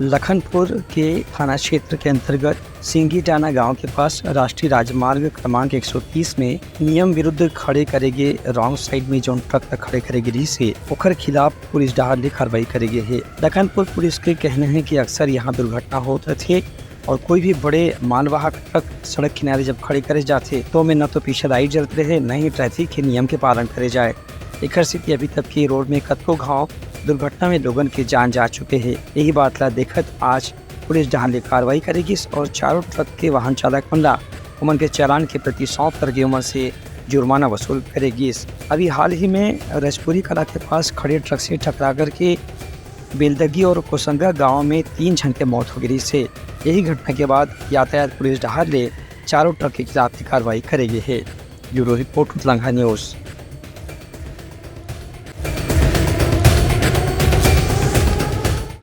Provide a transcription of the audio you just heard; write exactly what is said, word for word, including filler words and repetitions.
लखनपुर के थाना क्षेत्र के अंतर्गत सिंगीडाना गांव के पास राष्ट्रीय राजमार्ग क्रमांक एक सौ तीस में नियम विरुद्ध खड़े करे गे रॉन्ग साइड में जौन ट्रक ला खड़े करे गे रहिस हे, ओकर खिलाफ पुलिस डहार ले कार्रवाई करे गे हे। लखनपुर पुलिस के कहना है कि अक्सर यहाँ दुर्घटना होत रथे और कोई भी बड़े मालवाहक ट्रक सड़क किनारे जब खड़े करे जाथे, तो ओमे न तो पीछे लाइट जलत रहे, न ही ट्रैफिक के नियम के पालन करे जाए। एकर सेती अभी तक के रोड में कतको घाव दुर्घटना में लोगन के जान जा चुके हे। यही बात ला देखत आज पुलिस डहार ले कार्रवाई करे गिस और चारों ट्रक के वाहन चालक मन ला ओमन के चालान के प्रति सौंप करके ओमन से जुर्माना वसूल करे गिस। अभी हाल ही में रजपुरी कला के पास खड़े ट्रक से टकरा करके बेलदगी और कोसंगा गांव में तीन झन के मौत हो गिस हे। यही घटना के बाद यातायात पुलिस डहार ले चारों ट्रक के खिलाफ भी कार्रवाई करे गे हे। Bureau report, Utlangha news.